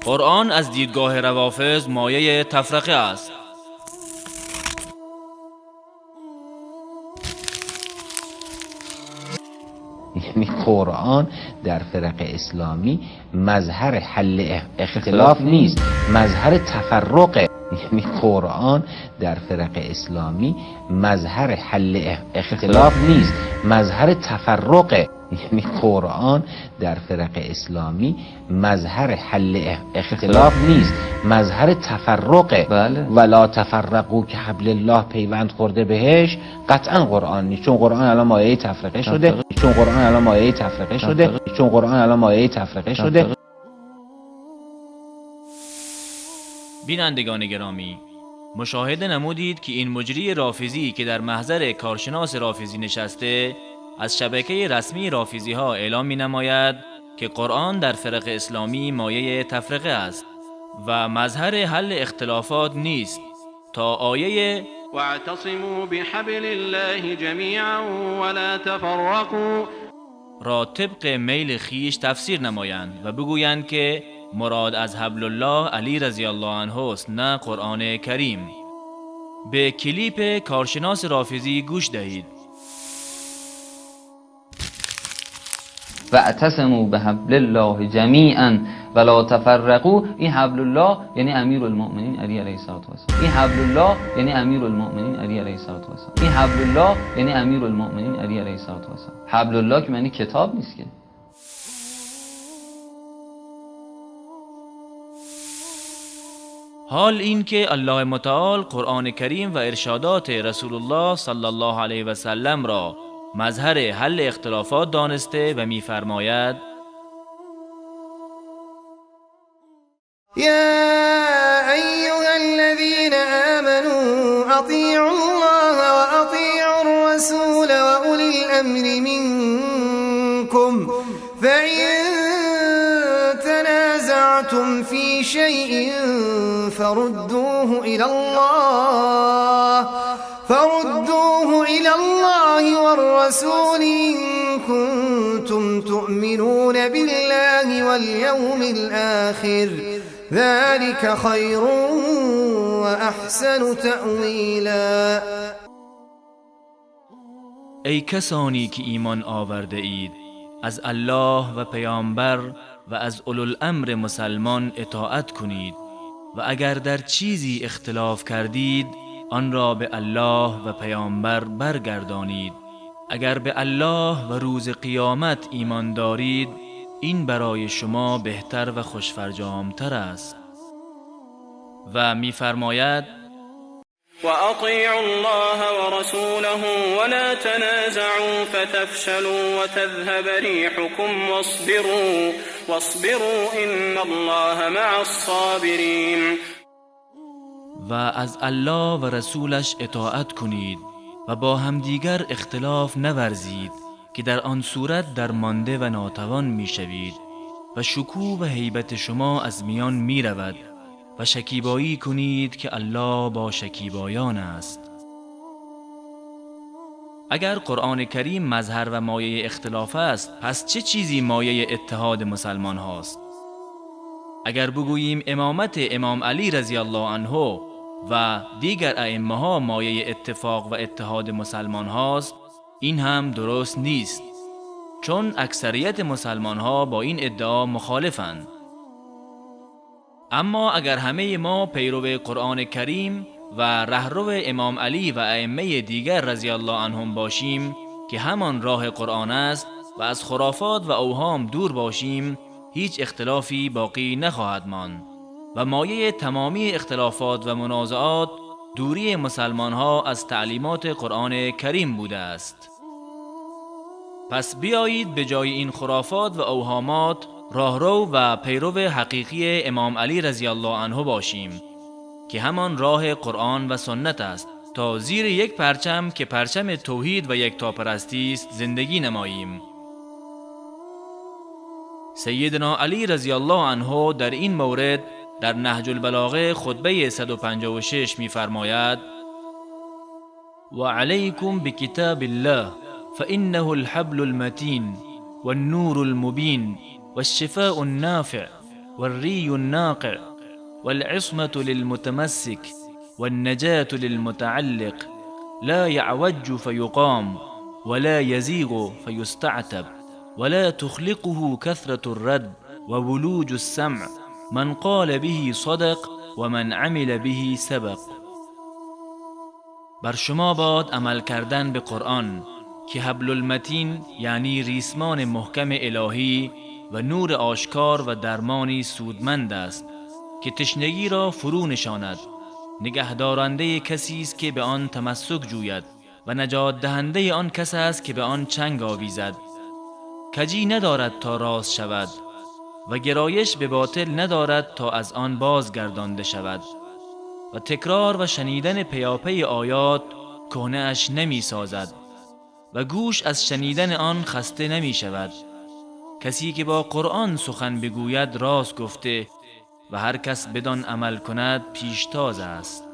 قرآن از دیدگاه روافض مایه تفرقه است. یعنی قرآن در فرق اسلامی مظهر حل اختلاف نیست، مظهر تفرقه. یعنی قرآن در فرق اسلامی مظهر حل اختلاف نیست، مظهر تفرقه. یعنی قرآن در فرق اسلامی مظهر حل اختلاف نیست، مظهر تفرقه. بله. ولا تفرقوا که حبل الله پیوند خورده بهش، قطعا قرآن نیست، چون قرآن الان مایه تفرقه شده، چون قرآن الان مایه تفرقه شده، چون قرآن الان مایه تفرقه شده. بینندگان گرامی، مشاهده نمودید که این مجری رافضی که در محضر کارشناس رافضی نشسته از شبکه رسمی رافضی ها اعلام می نماید که قرآن در فرق اسلامی مایه تفرقه است و مظهر حل اختلافات نیست تا آیه واعتصموا بحبل الله جمیعا ولا تفرقوا را طبق میل خیش تفسیر نمایند و بگویند که مراد از حبل الله علی رضی الله عنه است، نه قرآن کریم. به کلیپ کارشناس رافضی گوش دهید. واعتصموا بحبل الله جمیعا ولا تفرقوا. این حبل الله یعنی امیرالمؤمنین علی علیه الصلاة والسلام. این حبل الله یعنی امیرالمؤمنین علی علیه الصلاة والسلام. این حبل الله یعنی امیرالمؤمنین علی علیه الصلاة والسلام. حبل الله که معنی کتاب نیست که. حال این که الله متعال قرآن کریم و ارشادات رسول الله صلی الله علیه و سلم را مظهر حل اختلافات دانسته و می‌فرماید: یا ایها الذین آمنوا اطیعوا الله و اطیعوا الرسول و اولی الامر منکم فإن تنازعتم في شيء فردوه إلى الله والرسول إن كنتم تؤمنون بالله واليوم الآخر ذلك خير وأحسن تأويلا. ای کسانی که ایمان آورده اید، از الله و پیامبر و از اولوالامر مسلمان اطاعت کنید و اگر در چیزی اختلاف کردید آن را به الله و پیامبر برگردانید. اگر به الله و روز قیامت ایمان دارید این برای شما بهتر و خوشفرجامتر است. و می‌فرماید: و اطیعوا الله و رسوله ولا تنازعوا فتفشلوا وتذهب ريحكم واصبروا ان الله مع الصابرین. و از الله و رسولش اطاعت کنید و با همدیگر اختلاف نورزید که در آن صورت درمانده و ناتوان میشوید و شکوه و هیبت شما از میان میرود و شکیبایی کنید که الله با شکیبایان است. اگر قرآن کریم مظهر و مایه اختلاف است، پس چه چیزی مایه اتحاد مسلمان هاست؟ اگر بگوییم امامت امام علی رضی الله عنه و دیگر ائمه ها مایه اتفاق و اتحاد مسلمان هاست، این هم درست نیست، چون اکثریت مسلمان ها با این ادعا مخالفند. اما اگر همه ما پیرو قرآن کریم و رهرو امام علی و ائمه دیگر رضی الله عنهم باشیم که همان راه قرآن است و از خرافات و اوهام دور باشیم، هیچ اختلافی باقی نخواهد ماند و مایه تمامی اختلافات و منازعات دوری مسلمان ها از تعلیمات قرآن کریم بوده است. پس بیایید به جای این خرافات و اوهامات راهرو و پیرو حقیقی امام علی رضی الله عنه باشیم که همان راه قرآن و سنت است، تا زیر یک پرچم که پرچم توحید و یکتاپرستی است زندگی نماییم. سیدنا علی رضی الله عنه در این مورد در نهج البلاغه خطبه 156 می‌فرماید: و علیکم بکتاب الله فإنه الحبل المتین والنور المبین والشفاء النافع والري الناقع والعصمة للمتمسك والنجاة للمتعلق، لا يعوج فيقام ولا يزيغ فيستعتب، ولا تخلقه كثرة الرد وولوج السمع. من قال به صدق ومن عمل به سبق. بر شما باد عمل کردن به قرآن که حبل المتین یعنی ریسمان محکم الهی و نور آشکار و درمانی سودمند است که تشنگی را فرو نشاند، نگهدارنده کسی است که به آن تمسک جوید و نجات دهنده آن کس است که به آن چنگ آویزد. کجی ندارد تا راست شود و گرایش به باطل ندارد تا از آن بازگردانده شود و تکرار و شنیدن پیاپی آیات کهنه اش نمی سازد و گوش از شنیدن آن خسته نمی شود. کسی که با قرآن سخن بگوید راست گفته و هر کس بدان عمل کند پیشتاز است.